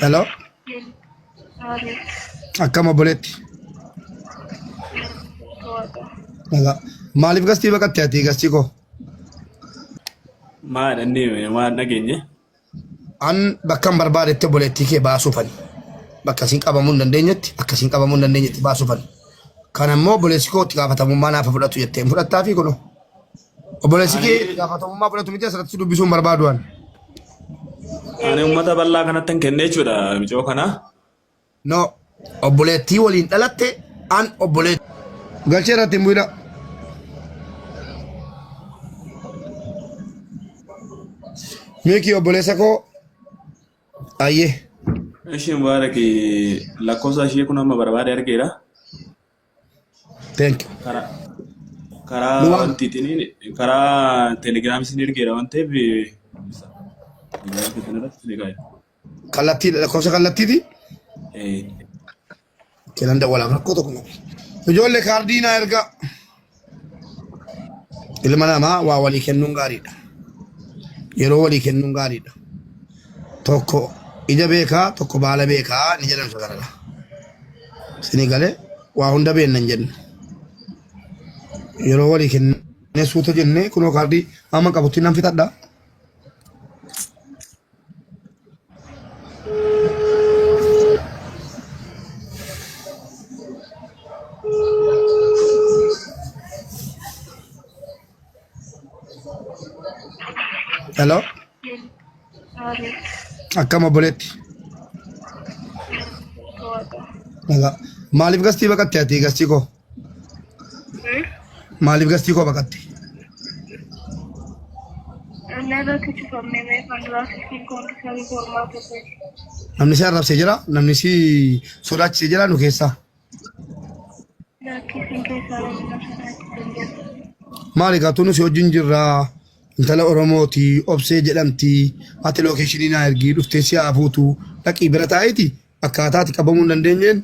Hello. Akkam obboleetti? Nagaa. Maaliif gastii baqatte ati gastii koo? Maal inni waan dhageenye? An bakka hin barbaadetti obboleettii kee baasuufani. Bakka isiin qabamuu hin dandeenyetti akka isiin qabamuu hin dandeenyetti baasuufani. Kana immoo obboleessi koo itti gaafatamummaa naaf haa fudhatu jettee hin fudhattaa fi kunoo. Obboleessi kee itti gaafatamummaa fudhatu miti asirratti si dubbisuu hin barbaadu an. Ani uummata bal'aa kanatti hin kenne jechuudha micoo kana. No. Obboleettii waliin dhalatte an obboleettii. Galchee irratti hin bu'ina. Miikii obboleessa koo ayyee. Ishii Mubaarak lakkoofsa ishee kun amma barbaade argeera. Thank you. Karaa karaa Nu waan wantiitiin karaa telegiraamii isin ergeera waan ta'eef telegiraamii keessan irratti isin egaa. Kallattii lakkoofsa kallattiiti. Eh, Kenan dawwalaaf rakkoo tokko qabu. Ijoollee kaardii naa ergaa. Ilma namaa waa walii kennuun gaariidha. Yeroo walii kennuun gaariidha. Tokko ija beekaa tokko baala beekaa ni jedhan sagarala. Isinii galee waa hunda beenna hin jennu. Yeroo walii kennee suuta jennee kunoo kaardii amma qabutti nan fixadha. Hello? Akkam obboleetti? Nagaa. Maaliif gastii baqatte ati gastii koo? Maaliif gastii koo baqatte? Narratti cufamne mee kan duraa silkiin koo hundi isaanii qormaata ta'e. Namni si arrabsee jira, namni si sodaachisee jira nu keessaa. Lakkii isin keessaa namni na sodaachise hin jiru. Maali gaa tunu si wajjin jirra. Intala Oromooti, obsee jedhamti. Ati lookeeshinii naa ergii dhuftee si haa fuutu. Dhaqii bira taa'eeti akkaataa ati qabamuu hin dandeenyeen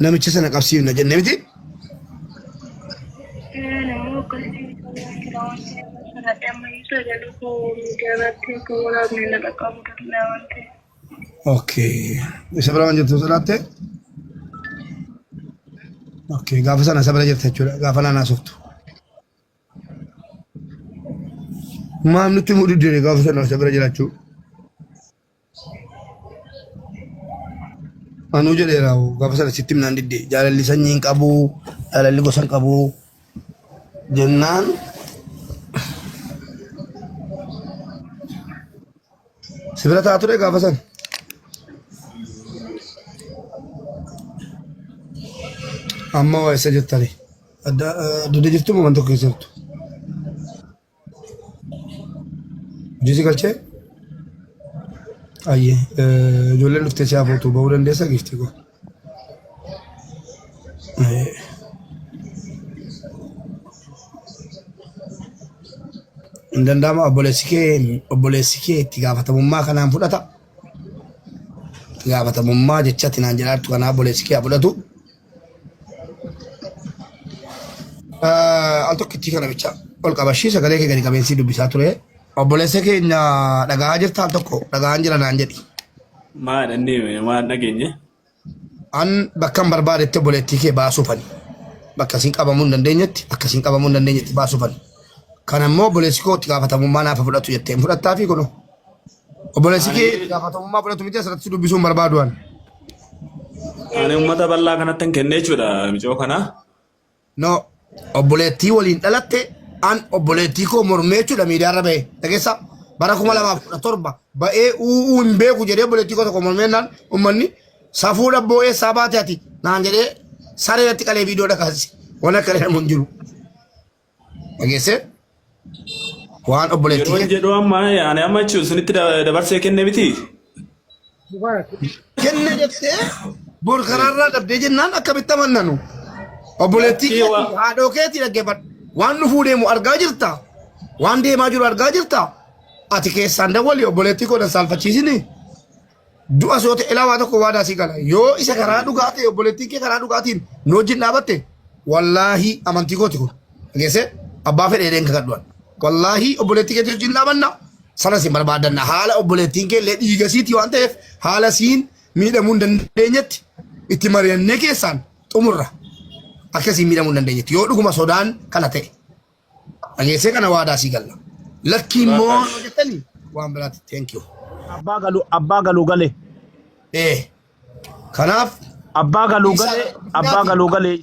namicha sana qabsiifna jenne miti. Namni akkasii jira waan ta'eef sodaadhe ammayyuu sagalee koo miidiyaa irratti akka waraabne na qaqqabuu danda'a waan ta'eef. Okay. Isa bira waan jirtu sodaatte? Okay. Gaafa sana isa bira jirta jechuudha. Gaafa naan haasoftu. Maaf nutti himuu diddee gaafa sana isa bira jiraachuu? Anuu jedheera gaafa sana sitti himnaan didde jaalalli sanyii hin qabu jaalalli gosa hin qabu jennaan si bira ta'a ture gaafa sana. Amma waa isa jirtani. Adda adda jirtu moo waan tokko keessa jirtu? Hojii si galchee? Ayyee ijoolleen dhuftee si haa fuutu bahuu dandeessa giiftii koo. Hin danda'ama obboleessi kee itti gaafatamummaa kanaan fudhata. Itti gaafatamummaa jecha ati naan jedhaattu kanaa obboleessi kee haa fudhatu. Al tokkittii kana bicha ol qabashii sagalee kee gadi qabeensi dubbisaa ture. Obboleessa keenya dhagahaa jirta al tokko dhagahaan jira naan jedhi. Maal inni waan dhageenye? An bakka hin barbaadetti obboleettii kee baasuufani. Bakka isiin qabamuu hin dandeenyetti akka isiin qabamuu hin dandeenyetti baasuufani. Kana immoo obboleessi koo itti gaafatamummaa naaf haa fudhatu jettee hin fudhattaa fi kunoo. Obboleessi kee itti gaafatamummaa fudhatu miti asirratti si dubbisuu hin barbaadu an. Ani uummata bal'aa kanatti hin kenne jechuudha micoo kana. No, obboleettii waliin dhalatte an obboleettii koo mormee jechuudha miidiyaarra ba'e. Dhageessa bara 2017 ba'ee uuu hin beeku jedhee obboleettii koo tokko mormee naan uummanni safuu dhabboo eessaa baate ati naan jedhee saree natti qalee viidiyoo dhakaasise. Waan akka jedhamu hin jiru. Dhageessee waan obboleettii Yeroon kee jedhu amma ani amma jechuun isinitti dabarsee kenne miti. Mubarak. kenne jettee bor karaarraa dhabdee jennaan akkamitti amannanu? Obboleettii Lakkii keetii haadhoo keetii dhaggeeffadhu. Waan dhufuu deemu argaa jirta. Waan deemaa jiru argaa jirta. Ati keessaan dawwali obboleettii koo nan saalfachiisini. Du'a yoo ta'e ilaa waa tokko waadaa sii gala. Yoo isa karaa dhugaa ta'e obboleettiin kee karaa dhugaatiin nu wajjin dhaabatte wallaahi amantii kooti kun. Dhageessee abbaa fedhe jedheen kakadhuan. Wallaahi obboleettii keetii wajjin dhaabanna sanas hin barbaadanna. Haala obboleettiin kee illee dhiiga siitii waan ta'eef haala siin miidhamuu hin dandeenyetti itti mari'annee keessaan xumurra. Akkasiin miidhamuu hin dandeenyetti yoo dhuguma sodaan kana ta'e. Dhageessee kana waadaa sii galla. Lakkii immoo yoo jettanii waan biraatti thank you. Abbaa galu abbaa galu gale. Kanaaf Abbaa galuu Isa- galee abbaa galuu galee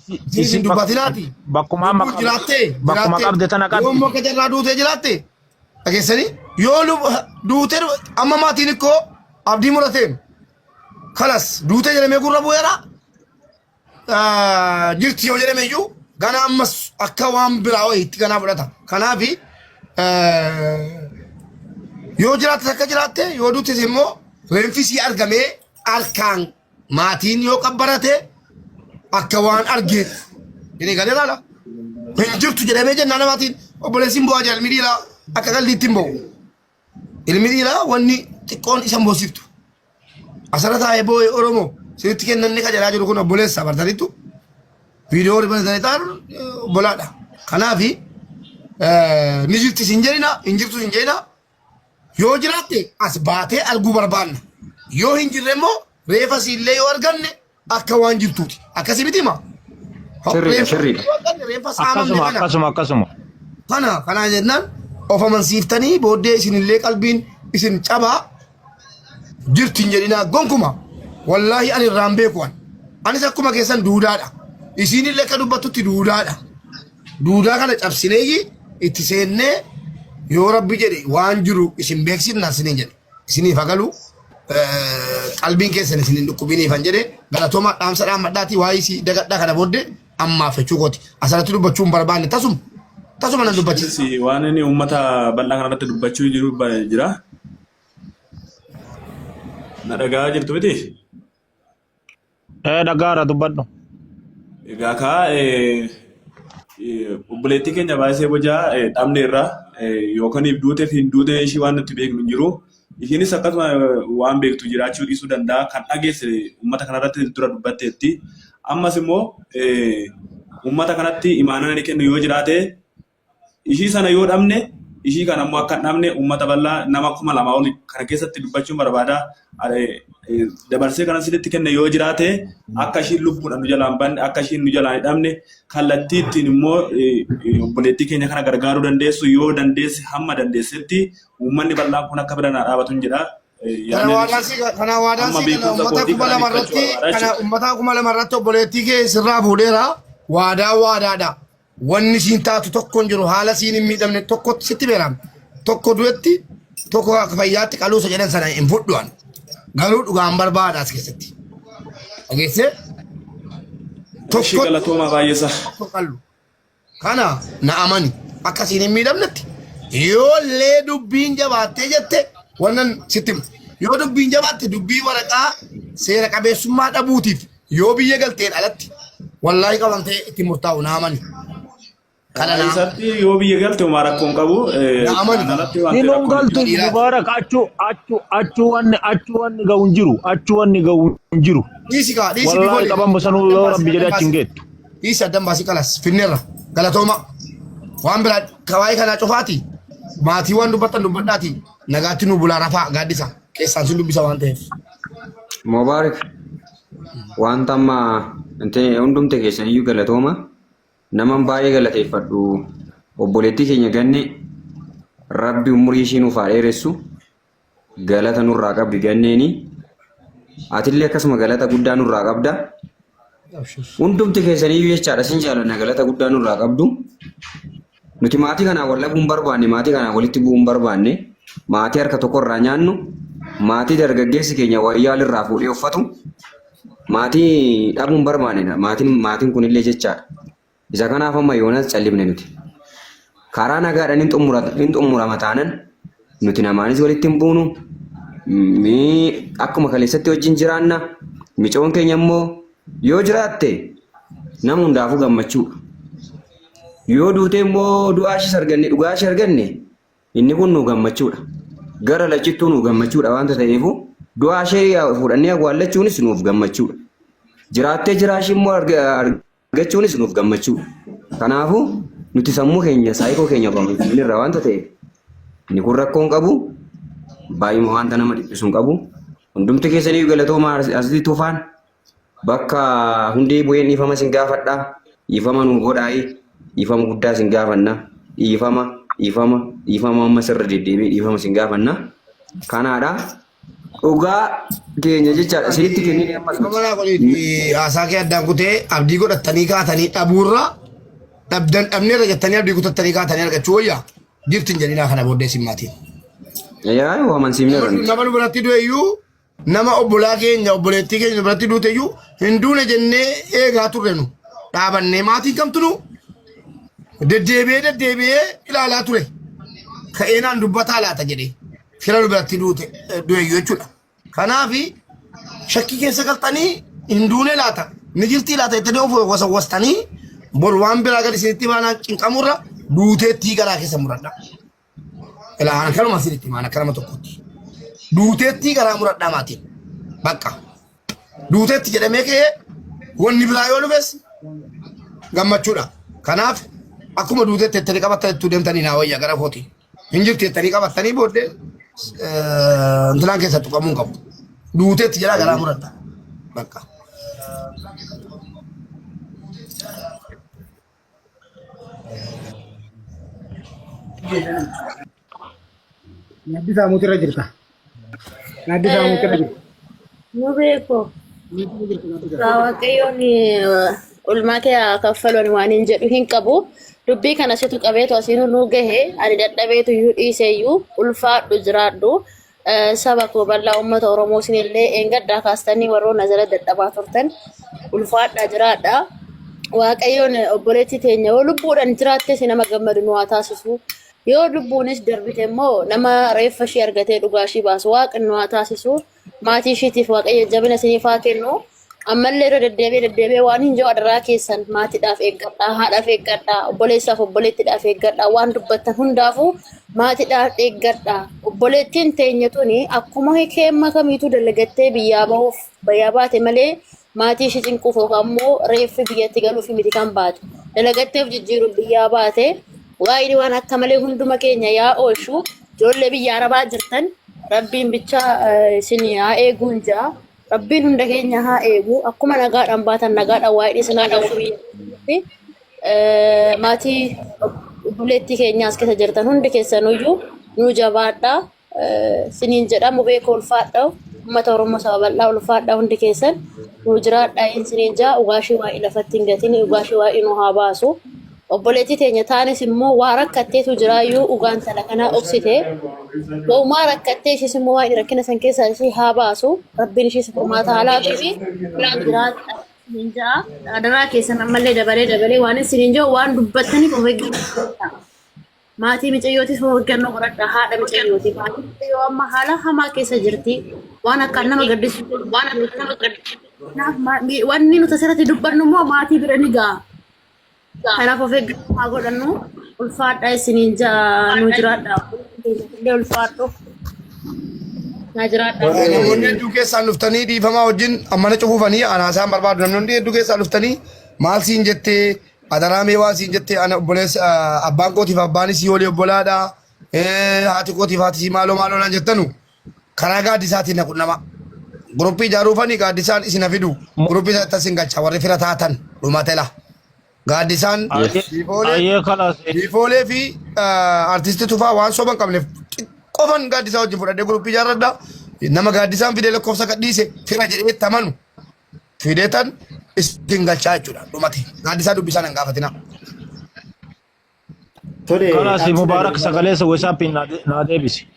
isin hin dubbatinaati. Bakkuma amma Lubbuun jiraattee bakkuma jiraattee qabde tana yoo qabdi. immoo akka jarraa duutee jiraatte dhageessanii yoo duutee amma maatiin ikkoo abdii murateen kalas duutee jedhamee gurra bu'eera jirti yoo jedhame iyyuu gana ammas akka waan biraa wayiitti ganaa fudhata. Kanaaf yoo jiraatte akka jiraatte yoo duutes immoo reenfi sii argamee harkaan maatiin yoo qabbarate akka waan argeet. Inni galee laala. Hin jirtu jedhamee jennaan namaatiin obboleessi hin bu'aa jira ilmi dhiiraa akka qalliitti hin ba'u. Ilmi dhiiraa wanni xiqqoon isa hin boosiftu. Asirra taa'ee boo'ee Oromoo sinitti kennanni ka jedhaa jiru kun obboleessa bartaniittu viidiyoo warri banatanii ta'an obbolaadha. Kanaaf ni jirti sin jedhina hin jirtu sin jedhina yoo jiraatte as baatee arguu barbaanna. Yoo hin jirre immoo reefa siillee yoo arganne akka waan jirtuuti. Akkasii miti maa? Sirriidha, sirriidha. Reeffa saamamne Akkasuma kana. akkasuma akkasuma. Kana kana jennaan of amansiiftanii booddee isinillee qalbiin isin cabaa jirti hin jedhinaa gonkuma. Wallaahi ani irraan beeku an. Anis akkuma keessan duudaadha. Isiinillee akka dubbattutti duudaadha. Duudaa kana cabsineeyyi itti seennee yoo rabbi jedhe waan jiru isin beeksifna isiniin jedhe. Isiniif hagalu qalbiin keessan isin hin dhukkubiniifan jedhe galatoomaa dhaamsa dhaammadhaatii waa'ee isii dagadhaa kana booddee ammaaf jechuu kooti. Asirratti dubbachuu hin barbaanne tasuma tasuma nan dubbachiisa. Innis waan inni uummata bal'aa kanarratti dubbachuu jiru jira. Na dhaga'aa jirtu miti? Ee dhagaara dubbadhu. Egaa kaa obboleettii keenya baay'isee bojaa dhabne irraa yookaan duuteef hin duute ishii waan nuti beeknu hin jiru. Ishiinis akkasuma waan beektu jiraachuu dhiisuu danda'a. Kan dhageesse uummata kanarratti dura dubbatteetti. Ammas immoo uummata kanatti imaanaa inni kennu yoo jiraate Ishii sana yoo dhabne, ishii kana immoo akka hin dhabne uummata bal'aa nama 2000 ol kana keessatti dubbachuun barbaada. Dabarsee kana sinitti kenne yoo jiraate akka ishiin lubbuudhaan nu jalaa hin banne, akka ishiin nu jalaa hin dhabne, kallattii ittiin immoo obboleettii keenya kana gargaaruu dandeessu yoo dandeesse hamma dandeessetti uummanni bal'aan kun akka bira naa dhaabatu hin jedha. Kana Yaadni waadaan si kana waadaan amma si gala beekumsa uummata kootii kuma kana lama dhiphachuu irratti barbaada kana jechuudha. uummata 2000 irratti obboleettii kee sirraa fuudheera waadaa waadaadha. Wanni siin taatu tokko hin jiru haala siin hin miidhamne tokkotti sitti beeram. Tokko du'etti tokko akka fayyaatti qaluusa jedhan sana hin fudhu ani. Garuu dhugaan barbaada as keessatti. Dhageessee? Ishii Tokkotti galatoomaa baay'eessa. tokko qallu. Kana na amani akka siin hin miidhamnetti yoo illee dubbiin jabaattee jette wannan sitti hima. Yoo dubbiin jabaatte dubbii waraqaa seera qabeessummaa dhabuutiif yoo biyya galteen alatti wallaahi qabamtee itti murtaa'u na amani. Kana na Isatti yoo biyya galte homaa rakkoo hin qabu. Na amani. Kanaan alatti wanti Hinuun rakkoon hin galtu jiru. Dhiiraati. Mubaarak achu achu achu wanni achu wanni ga'u hin jiru achu wanni ga'u hin jiru. Dhiisi kaa dhiisi Wallaahi bifoole. qaban bosanuu Addan yoo baasi rabbi addan jedhe achi hin baasi. geettu. Dhiisi addan baasi kalas finneerra galatooma. Waan biraa kawaayii kanaa cufaati. Maatii waan dubbattan dubbadhaati. Nagaatti nu bulaa rafaa gaaddisa. Keessaan sin dubbisa waan ta'eef. Mubaarak wanta amma inte hundumte keessan iyyuu galatooma. Naman baay'ee galateeffadhu obboleettii keenya ganne rabbi umurii ishii nuuf haa dheeressu galata nurraa qabdi ganneeni. Atillee akkasuma galata guddaa nurraa qabda. Hundumti keessan iyyuu jechaadha sin jaalanna galata guddaa nurraa qabdu. Nuti maatii kanaan wal dhabuu hin barbaanne, maatii kanaan walitti bu'uu hin barbaanne, maatii harka tokko irraa nyaannu, maatii dargaggeessi keenya wayyaa walirraa fuudhee uffatu, maatii dhabuu hin barbaannedha. Maatiin maatiin kunillee jechaadha. Isa kanaaf amma yoonas callifne nuti. Karaa nagaadhaan hin xumura hin xumurama taanan nuti namaanis walitti hin buunu. Akkuma kaleessatti wajjin jiraanna. Micoon keenya immoo yoo jiraatte nama hundaafuu gammachuudha. Yoo duutee immoo du'aa ishees arganne dhugaa ishee arganne inni kun nu gammachuudha. Gara lachittuu nu gammachuudha waanta ta'eefu Du'aa ishee fudhannee awwaallachuunis nuuf gammachuudha. Jiraattee jiraa ishee immoo argachuunis nuuf gammachuudha. Kanaafuu nuti sammuu keenya saayikoo keenya irraa waanta ta'eef inni kun rakkoo hin qabu. Baay'uma waanta nama dhiphisu hin qabu. Hundumti keessanii galatoomaa asitti tufaan bakka hundee bu'een dhiifama isin gaafadha. Dhiifama nu godhaayi. Dhiifama guddaa isin gaafanna. Dhiifama, dhiifama, dhiifama amma sirra deddeebi'ee dhiifama isin gaafanna. Kanaadha. Dhugaa keenya jechaadha. Isinitti kennine ammas Dhiifama miti. naa godhiiti haasaa kee addaan kutee abdii godhattanii kaatanii dhabuurra dhabdan dhabneerra jettanii abdii kutattanii kaatanii argachuu wayyaa jirti hin jedhinaa kana booddee isin maatiin. Yaa yoo amansiifneerra nuti. Nama nu biratti du'e iyyuu nama obbolaa keenya obboleettii keenya biratti duute iyyuu hin duune jennee eegaa turre nu dhaabannee maatiin kamtu nu deddeebi'ee deddeebi'ee ilaalaa ture ka'ee naan dubbataa laata jedhee fira nu biratti duute du'e iyyuu jechuudha. Kanaaf shakkii keessa galtanii hin duune laata ni jirtii laata jettanii of wasawwastanii bor waan biraa gadi isinitti baanaan cinqamurra duuteettii garaa keessa muradha. Ilaa ana kanuma isinitti himaan akka nama tokkotti. Duuteettii garaa muradhaa maatiin. Bakka. Duuteetti jedhamee ka'ee wanni biraa yoo dhufes gammachuudha. Kanaaf akkuma duuteetti jettanii qabattan ittuu deemtanii naa wayya gara kooti. Hin jirti jettanii qabattanii booddee intilaan keessa tuqamuu hin qabu. Duuteetti jedhaa garaa muradha. Bakka. Gaaddisa Amuutirra jirta. Gaaddisa Amuutirra jirta. Nu beeku. Waaqayyoon ulmaa kee haa kaffalu ani waan hin jedhu hin qabu. Dubbii kana situ qabeetu asiin nu gahe ani dadhabeetu iyyuu dhiise iyyuu ulfaadhu jiraadhu. Saba koo bal'aa uummata Oromoo isinillee eengaddaa kaastanii warroonni jala dadhabaa turtan ulfaadhaa jiraadhaa. Waaqayyoon obboleettii teenya yoo lubbuudhaan jiraattes nama gammadu nu haa taasisu. Yoo lubbuunis darbite immoo nama reeffa ishee argatee dhugaa ishii baasu waaqni nu haa taasisu. Maatii ishiitiif waaqayyo jabina isiniif haa kennu. Ammallee irra deddeebi'ee deddeebi'ee waan hin jiru adaraa keessan maatiidhaaf eeggadhaa, haadhaaf eeggadhaa, obboleessaaf obboleettiidhaaf eeggadhaa, waan dubbattan hundaafuu maatiidhaaf eeggadhaa. Obboleettiin teenya tuni akkuma keemma kamiituu dalagattee biyyaa bahuuf biyyaa baate malee maatii ishee cinquuf yookaan immoo reeffi biyyatti galuuf miti kan baate. Dalagattee of jijjiiruuf biyyaa baate. Waa'ee waan akka malee hunduma keenya yaa oolchu ijoollee biyya arabaa jirtan rabbiin bicha isin haa eeguun ja'a. Rabbiin hunda keenya haa eegu. Akkuma nagaadhaan baatan nagaadhaan waa'ee isin haa galchu biyya keessatti. Maatii obboleettii keenya as keessa jirtan hundi keessanuyyuu nuu jabaadhaa. Isiniin jedha mubee koo ulfaadha. Uummata Oromoo saba bal'aa ulfaadha hundi keessan. Nuu jiraadhaa isiniin jaa ugaashii waa'ee lafatti hin gatin ugaashii waa'ee nu haa baasu. Obboleettii teenya taanis immoo waa rakkatteetu jiraayyuu ugaan tala kanaa obsite. Waumaa rakkattee ishiis immoo waan rakkina san keessaa ishii haa baasu. Rabbiin ishiis furmaata haa laatuufi. Jiraadha isiniin ja'a. Adaraa keessan ammallee dabalee dabalee waan isiniin jiru waan dubbattaniif of eeggannoo. Maatii micayyootiif of eeggannoo godhadha. Haadha micayyooti. Maatii micayyoo amma haala hamaa keessa jirti. Waan akkaan nama gaddisiisu. Waan akkaan nama gaddisiisu. Kanaaf wanni nuti asirratti dubbannu immoo maatii bira ni ga'a. Kanaaf of eeggannoo haa godhannu. Ulfaadhaa isiniin ja'a nu jiraadhaa. Illee ulfaadhu. Naa jiraadhaa. Namoonni hedduu keessaan dhuftanii dhiifamaa wajjin mana cufuufanii anaa isaan barbaadu. Namni hundi hedduu keessaan dhuftanii maal siin jettee adaraa mee waan siin jettee ana obboleessa abbaan kootiif abbaan isii olii obbolaadha. Haati kootiif haati isii maaloo maaloo naan jettanu karaa gaaddisaatiin na qunnama. Guruppii ijaaruufanii gaaddisaan isin hafidu. Guruppii isaatti isin galcha warri fira taatan dhumatela. Gaaddisaan Biifoolee Ayyee kalaas. Biifoolee fi artisti Tufaa waan soba hin qabneef qofan gaaddisaa wajjin fudhadhee guruppii ijaarradha. Nama gaaddisaan fidee lakkoofsa gadhiise fira jedhee itti amanu fideetan isin galchaa jechuudha dhumate. Gaaddisaa dubbisaan hin gaafatina. Tole Kalaas dhaamsi Mubaarak dhuma sagalee isa WhatsAppiin naa deebisi.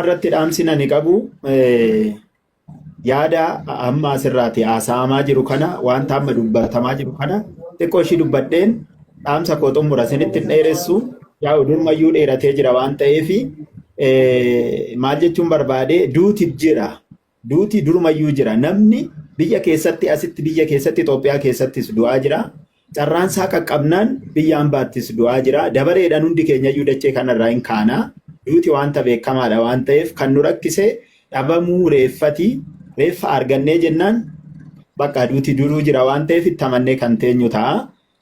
irratti dhaamsi ani qabu yaada amma asirraati haasa'amaa jiru kana wanta amma dubbatamaa jiru kana xiqqoo ishii dubbadheen dhaamsa koo xumura isinitti hin dheeressu yaa durmayyuu dheeratee jira waan ta'eef maal jechuun barbaade duuti jira duuti durumayyuu jira namni biyya keessatti asitti biyya keessatti Itoophiyaa keessattis du'aa jira carraan isaa qaqqabnaan biyya ambaattis du'aa jira dabareedhaan hundi keenyayyuu dachee kanarraa hin kaana. Duuti wanta beekamaadha waan ta'eef kan nu rakkise dhabamuu reeffati. Reeffa argannee jennaan bakka duuti duruu jira waan ta'eef itti amannee kan teenyu ta'a.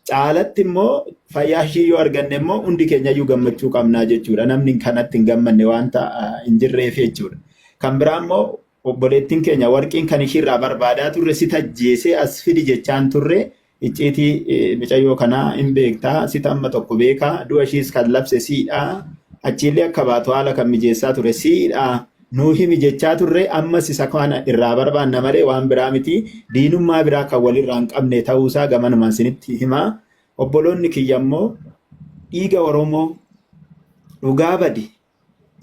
Caalatti immoo fayyaa ishii yoo arganne immoo hundi keenya iyyuu gammachuu qabnaa jechuudha. Namni kanatti hin gammanne wanta hin jirreef jechuudha. Kan biraa immoo obboleettiin keenya warqiin kan ishiirraa barbaadaa turre si tajjeesee as fidi jechaan turre icciitii micayyoo kanaa hin beektaa si amma tokko beekaa du'a ishiis kan labse siidha achiillee akka baatu haala kan mijeessaa ture siidha nuu himi jechaa turre ammas isa kana irraa barbaanna malee waan biraa miti diinummaa biraa kan walirraa hin qabne ta'uusaa gamanumaan sinitti himaa obboloonni kiyya immoo dhiiga Oromoo dhugaa bade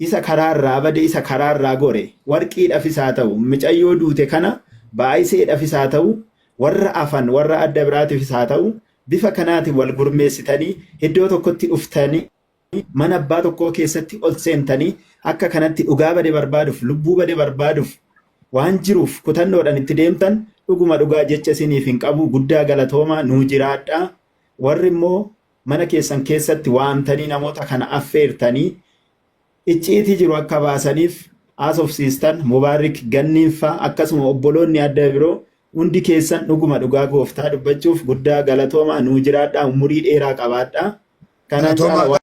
isa karaarraa bade isa karaarraa gore warqiidhaafis haa ta'u micayyoo duute kana baay'iseedhaafis haa ta'u warra afan warra adda biraatiifis haa ta'u bifa kanaatiin wal gurmeessitanii iddoo tokkotti dhuftanii mana abbaa tokkoo keessatti ol seentanii akka kanatti dhugaa bade barbaaduuf lubbuu bade barbaaduuf waan jiruuf kutannoodhaan itti deemtan dhuguma dhugaa jecha isiniif hin qabu guddaa galatoomaa nuu jiraadhaa warri immoo mana keessan keessatti waamtanii namoota kana affeertanii icciitii jiru akka baasaniif haasofsiistan Mubaarik Ganniinfaa akkasuma obboloonni adda biroo hundi keessan dhuguma dhugaa gooftaa dubbachuuf guddaa galatoomaa nuu jiraadhaa umurii dheeraa qabaadhaa. Kanaan Galatoomaa. caala.